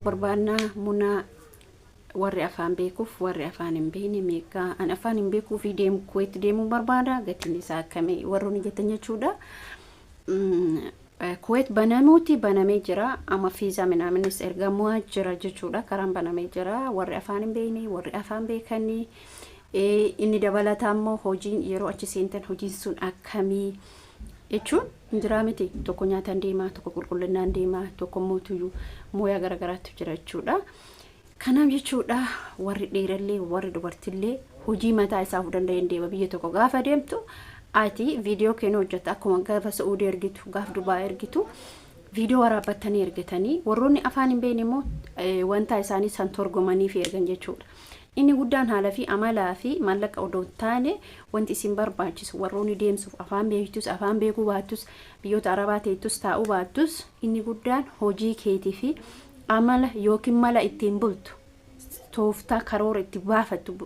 Barbaannaa munaa warri afaan beekuuf warri afaan hin beekne meeqa an afaan hin beekuu fi deemu Kuweet deemuu barbaada, gatiin isaa akkamii warroonni jettan jechuudha. Kuweet banamuuti banamee jira, amma fiizaa minaaminis ergamaa jira jechuudha. Karaan banamee jira, warri afaan hin beekne, warri afaan beekanii. Inni dabalataa immoo hojiin yeroo achi seentan hojiin sun akkamii jechuun hin jiraa miti. Tokko nyaataan deemaa, tokko qulqullinaan deemaa, tokko mootuyyuu mooyaa garaagaraatu jira jechuudha. Kanaaf jechuudha, warri dhiirallee warri dubartillee hojii mataa isaa of danda'een deema. Biyya tokko gaafa deemtu ati viidiyoo keenya hojjetta, akkuma gaafa Sa'uudii ergitu, gaafa Dubaa ergitu viidiyoo waraabbattanii ergitanii, warroonni afaan hin beekne immoo wanta isaanii san torgomanii fi ergan jechuudha. Inni guddaan haala fi amalaa fi maallaqa odoo hin taane, wanti isin barbaachisu warroonni deemsuuf afaan beektus, afaan beekuu baattus, biyyoota arabaa teettus taa'uu baattus, inni guddaan hojii keetii fi amala yookiin mala ittiin bultu, tooftaa karoora itti baafattu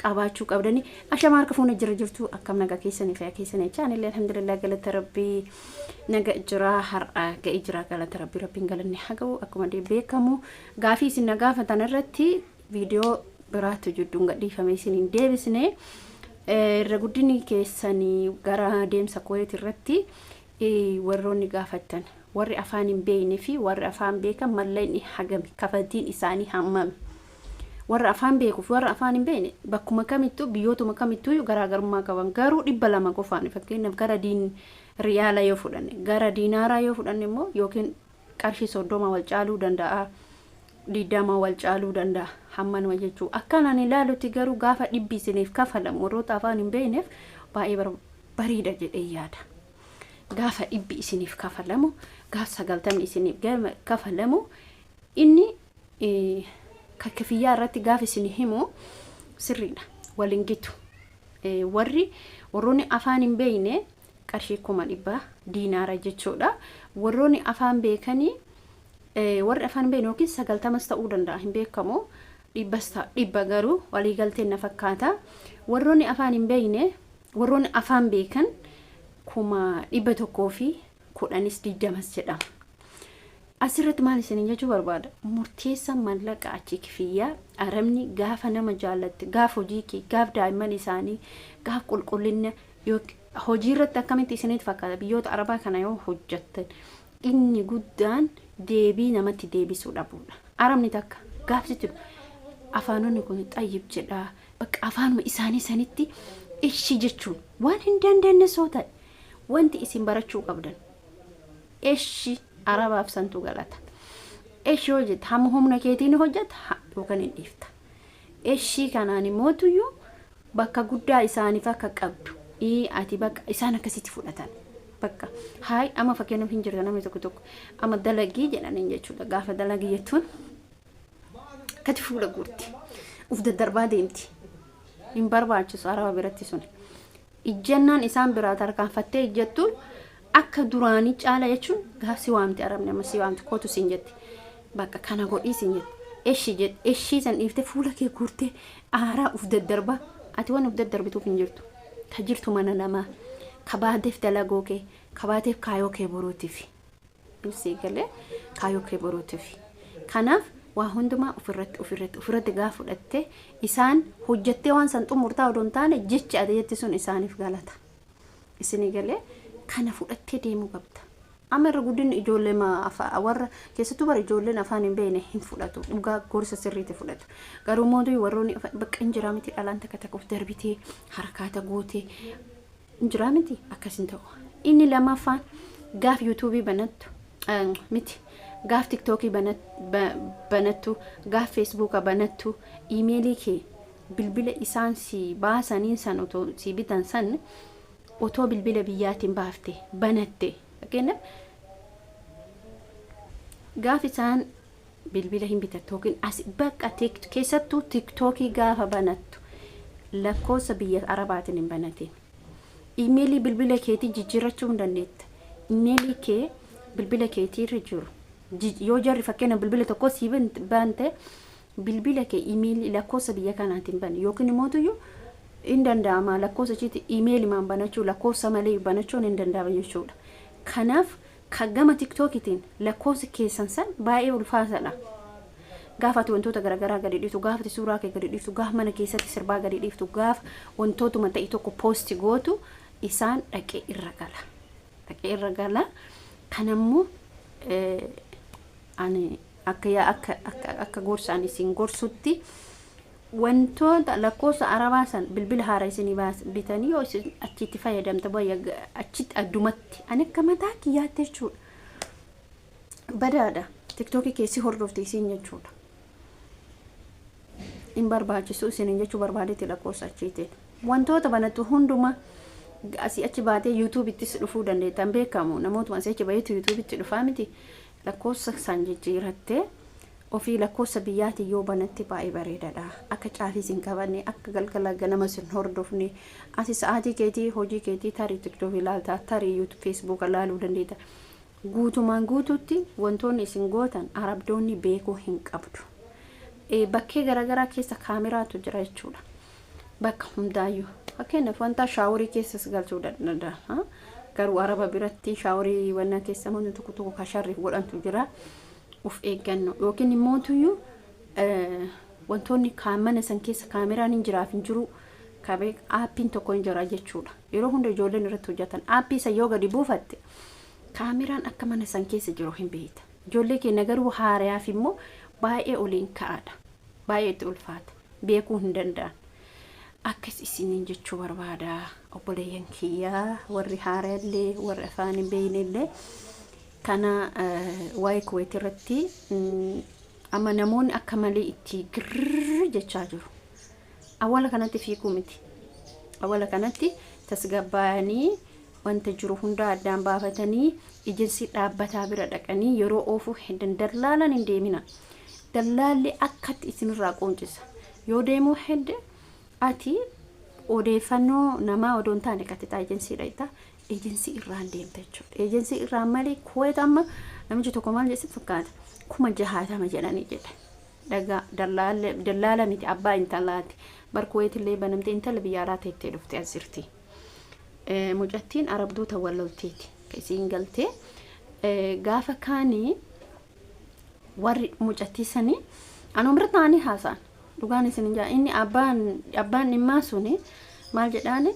qabaachuu qabdanii. Ashama, harka fuuna, jira jirtu? Akkam, nagaa keessanii, fayyaa keessanii jecha. Anillee alhamdulillah, galata Rabbii, naga jira. Har'a ga'ee jira, galata Rabbii, Rabbiin galanni haa ga'u. Akkuma beekamu gaafii isin na gaafatan irratti viidiyoo biraatu jidduun gadhiifame isin hin deebisne. Irra guddinni keessanii gara deemsa Kuweet irratti warroonni gaafattan, warri afaan hin beekne fi warri afaan beekan mallaqni hagami, kafaltiin isaanii hammami, warra afaan beekuuf warra afaan hin beekne bakkuma kamittuu biyyootuma kamittuu garaagarummaa qaban garuu 200 qofaan. Fakkeenyaaf gara diin riyaala yoo fudhanne, gara diinaaraa yoo fudhanne immoo yookiin qarshii 30 wal caaluu danda'a, 20 wal caaluu danda'a, hammanuma jechuu. Akkanaan ilaalutti garuu gaafa dhibbi isiniif kafalamu warroota afaan hin beekneef baay'ee bareeda jedhee yaada. Gaafa dhibbi isiniif kafalamu, gaafa 90 isiniif kafalamu, inni kafiyyaa irratti gaafa isin himu sirriidha, waliin gitu. Warri warroonni afaan hin beekne qarshii 100,000 diinaara jechuudha. Warroonni afaan beekanii, warri afaan hin beekne yookiin 90s ta'uu danda'a, hin beekamu, dhibbas dhibba garuu waliigalteen na fakkaata. Warroonni afaan hin beekne, warroonni afaan beekan 110,000s 20s jedhama. Asirratti maal isiniin jechuu barbaada? Murteessa mallaqa achi kifiyyaa arabni gaafa nama jaallatte, gaaf hojii kee, gaaf daa'imman isaanii, gaaf qulqullina hojii irratti akkamitti isinitti fakkaata? Biyyoota arabaa kana yoo hojjettan inni guddaan deebii namatti deebisuu dhabuudha. Arabni takka gaafsitti afaanonni kun xayyib jedhaa, bakka afaanuma isaanii sanitti ishi jechuun waan hin dandeenye soo ta'e, wanti isin barachuu qabdan eshi arabaaf santu galata. Eshi yoo jette hamma humna keetiin hojjeta yookaan hin dhiifta. Eshii kanaan immootuyyuu bakka guddaa isaaniif akka qabdu ati bakka isaan akkasitti fudhatan. Bakka haay amma fakkeenyaaf hin jirta, namni tokko tokko amma dalagii jedhaniin jechuudha. Gaafa dalagii jettuun akkati fuula guurti. Uf daddarbaa deemti. Hin barbaachisu araba biratti sun. Ijjannaan isaan biraa tarkaanfattee ijjattu akka duraanii caala jechuun gaaf si waamti arabni, amma si waamti, kootu siin jetti. Bakka kana godhii siin jetti. Eshi jedhe, eshii san dhiiftee fuula kee guurtee aaraa uf daddarbaa. Ati waan uf daddarbituuf hin jirtu. Ka jirtu mana namaa. Ka baateef dalagoo kee. Ka baateef kaayoo kee boruutiif. Ibsii galee kaayoo kee boruutiif. Kanaaf waa hundumaa ofirratti ofirratti ofirratti gaafa fudhattee isaan hojjettee waan san xumurtaa odoo hin taane, jechi ati jetti sun isaaniif galata. Isinii galee kana fudhattee deemuu qabda. Amma irra guddinni ijoollee warra keessattuu bara ijoolleen afaan hin beekne hin fudhatu. Dhugaa gorsa sirriitti fudhatu. Garuu mootuu warroonni bakka hin jiraa miti, dhalaan takka takka of darbitee harakaata gootee hin jiraa miti, akkas hin ta'u. Inni lamaffaan gaaf yuutuubii banattu miti, gaaf tiktookii banattu, gaaf feesbuuka banattu, iimeelii kee bilbila isaan si baasaniin san otoo si bitan san otoo bilbila biyyaatiin baafte banatte. Fakkeenyaaf gaaf isaan bilbila hin bitattu yookiin as bakka keessattuu tiktookii gaafa banattu lakkoofsa biyya arabaatiin hin banatin. Iimeelii bilbila keetii jijjiirrachuu hin dandeetta. Iimeelii kee bilbila keetii irra jiru yoo jarri fakkeenya bilbila tokko sii bante, bilbila kee iimeelii lakkoofsa biyya kanaatiin bani, yookiin immoo hin danda'ama lakkoofsa achitti iimeelimaan banachuu, lakkoofsa malee banachuun hin danda'ama jechuudha. Kanaaf kan gama tiktookitiin lakkoofsi keessan san baay'ee ulfaataadha. Gaafa ati wantoota garaagaraa gadi dhiiftu, gaafa ati suuraa kee gadi dhiiftu, gaafa mana keessatti sirbaa gadi dhiiftu, gaafa wantootuma ta'e tokko post gootu, isaan dhaqee irra gala. Dhaqee irra gala. Kanammoo ani akka akka akka akka gorsaan isin gorsutti, wantoota lakkoofsa arabaa san bilbila haaraa isinii baas bitanii yoo isin achitti fayyadamta bayya, achitti addumatti ani akka mataa kiyyaatti jechuudha. Badaadha. TikTokii keessi hordofte isin jechuudha. Hin barbaachisu isiniin jechuu barbaadetti lakkoofsa achiitiin. Wantoota banattu hunduma asii achi baatee YouTubettis dhufuu dandeettan beekamu. Namootuma asii achi baheetu YouTubeitti dhufaa miti. Lakkoofsa san jijjiirattee ofii lakkoofsa biyyaatiin yoo banatte baay'ee bareedaadha. Akka caafii sin qabanne, akka galgala ganama sin hordofne, ati sa'aatii keetii hojii keetii tarii TikTokii ilaalta, tarii YouTube, Facebook ilaaluu dandeetta. Guutumaan guutuutti wantoonni isin gootan arabdoonni beekuu hin qabdu. Bakkee garaagaraa keessa kaameraatu jira jechuudha. Bakka hundaayyuu. Fakkeenyaaf, wanta showerii keessas galchuu danda'a. Garuu araba biratti showerii wanna keessa wanti tokko tokko kasharriif godhantu jira. Of eeggannoo yookiin immoo tuyyuu wantoonni mana san keessa kaameraan hin jiraaf hin jiru kabee appiin tokko hin jira jechuudha. Yeroo hunda ijoolleen irratti hojjetan appii san yoo gadi buufatte, kaameraan akka mana san keessa jiru hin beekta. Ijoollee keenya garuu haarayaaf immoo baay'ee oliin ka'aadha. Baay'ee itti ulfaata. Beekuu hin danda'an. Akkas isiniin jechuu barbaada, obboleeyyan kiyyaa, warri haaraallee, warri afaan hin beeknellee. Kana waa'ee Kuweet irratti amma namoonni akka malee itti girrrr jechaa jiru. Awwaala kanatti fiiguu miti. Awwaala kanatti tasgabbaa'anii, wanta jiru hunda addaan baafatanii, ejensii dhaabbataa bira dhaqanii yeroo oofuu heddan dallaalan hin deemina. Dallaalli akkatti isinirraa qoncisa. Yoo deemuu hedde, ati odeeffannoo namaa odoo hin taane qaxxixaa ejensii dhaqxa. Ejensii irraan deemta jechuudha. Ejensii irraan malee Kuweet amma namichi tokko maal jedhe fakkaata? 60,000 jedhanii jedhe. Dhagaa, dallaala miti, abbaa intalaati. Bar Kuweet illee banamte, intala biyya alaa teettee dhufte as jirti. Mucattiin arabdoota wallolteeti. Ka isiin galtee gaafa kaanii warri mucattii sanii anuma bira taa'anii haasa'an. Dhugaan isin hin jaa, inni abbaan dhimmaa suni maal jedhaani?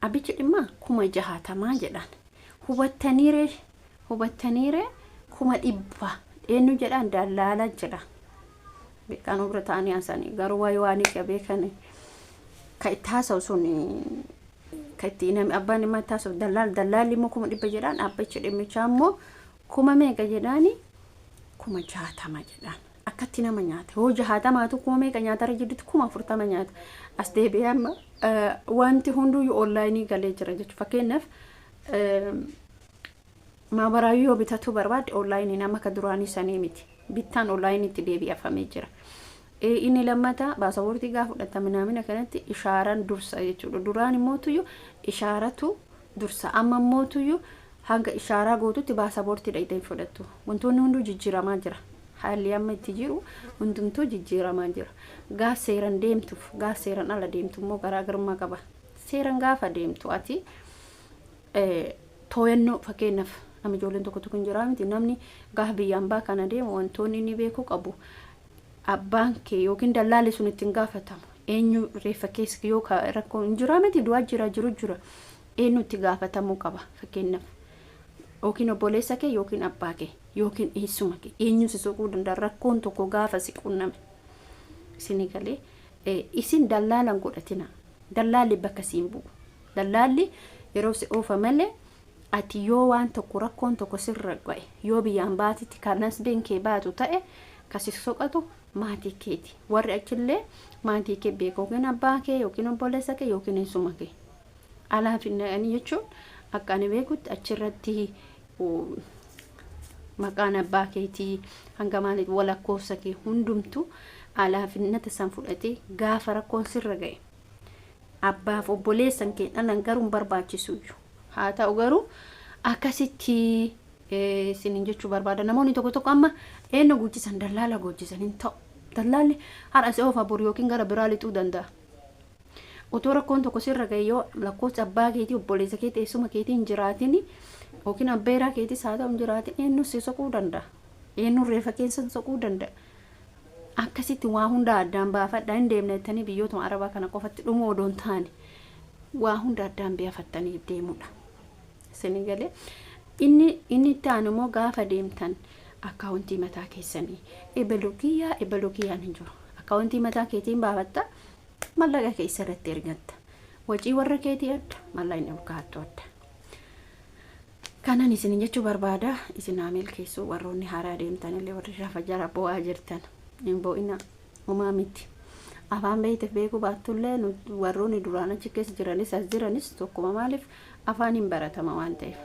Abbichi dhimmaa 60,000 jedhaan. Hubattaniiree, hubattaniiree, 100,000 eenyu jedhaan? Dallaala jedha. Beekaan bira taa'anii haasa'anii garuu waa'ee waan qabee kan ka itti haasa'u sun, ka itti namni abbaan dhimmaa itti haasa'u dallaala. Dallaalli immoo 100,000 jedhaan, abbichi dhimmichaa immoo kuma meeqa jedhaani? 60,000 jedhaan. Akkatti nama nyaata. Yoo jahatamaatu kuma meeqa nyaata jidduutti 40,000 nyaata. As deebi'ee amma wanti hunduu onlineii galee jira jechuudha. Fakkeenyaaf, maabaraayyuu yoo bitachuu barbaadde onlineii, nama akka duraanii sanii miti. Bittaan onlineiitti deebi'afamee jira. Inni lammataa baasaboortii gaafa fudhatame naamina kanatti ishaaraan dursa jechuudha. Duraan immootuyyuu ishaaratu dursa. Amma immootuyyuu hanga ishaaraa gootutti baasaboortii dhaqxee fudhattu. Wantoonni hunduu jijjiiramaa jira. Haalli amma itti jiru hundumtuu jijjiiramaa jira. Gaaf seeran deemtuuf gaaf seeran ala deemtu immoo garaagarummaa qaba. Seeran gaafa deemtu ati tooyannoo, fakkeenyaaf, nama ijoolleen tokko tokko hin jiraa miti, namni gaafa biyyaan baa kana deemu wantoonni inni beekuu qabu, abbaan kee yookiin dallaalli sun ittiin gaafatamu eenyu? Reeffa keessa yoo rakkoo hin jiraa miti, du'aa jira, jiru jira, eenyu itti gaafatamuu qaba? Fakkeenyaaf, yookiin obboleessa kee yookiin abbaa kee yookiin eessuma kee, eenyu si soquu danda'a rakkoon tokko gaafa si qunname? Isinii galee? Isin dallaalan godhatina. Dallaalli bakka siin bu'u. Dallaalli yeroo si oofa malee, ati yoo waan tokko rakkoon tokko sirra ga'e, yoo biyyaan baatitti kan nasbeen kee baatu ta'e, kasi soqatu maatii keeti. Warri achillee maatii kee beeku, yookiin abbaa kee yookiin obboleessa kee yookiin eessuma kee. Alaaf hin naqanii jechuun, akka ani beekutti, achirratti maqaan abbaa keetii hanga maaliif walakkoofsa kee hundumtu alaafinnata san fudhatee gaafa rakkoon sirra ga'e abbaaf obboleessan kee dhalan garuu hin barbaachisuyyuu. Haa ta'u garuu, akkasitti isiniin jechuu barbaada. Namoonni tokko tokko amma eenyu guuchisan? Dallaala guuchisan hin ta'u. Dallaalli har'a si oofa, boru yookiin gara biraa lixuu danda'a. Otoo rakkoon tokko sirra ga'e, yoo lakkoofsa abbaa keetii, obboleessa keetii, eessuma keetii hin jiraatin, yookiin abbeeraa keetis haa ta'u hin jiraatin, eenyu si soquu danda'a? Eenyuun reeffa keessan soquu danda'a? Akkasitti waa hunda addaan baafadhaa. Hin deemne jettanii biyyootuma Arabaa kana qofatti dhumuu odoo hin taane, waa hunda addaan baafattanii deemudha. Isinii galee? Inni itti aanu immoo, gaafa deemtan akkaawuntii mataa keessanii, ebaluu kiyyaa ebaluu kiyyaan hin jiru. Akkaawuntii mataa keetiin baafatta, mallaqa keessa irratti ergatta. Wacii warra keetii adda, mallaqni ol kaa'attu adda. Kanan isin jechuu barbaada. Isin haa milkeessu. Warroonni haaraa deemtanillee, warri rafa jara bo'aa jirtan, hin bo'ina, homaa miti. Afaan beeyteef beekuu baattullee, warroonni duraan achi keessa jiranis as jiranis tokkuma. Maaliif? Afaan hin baratama waan ta'eef.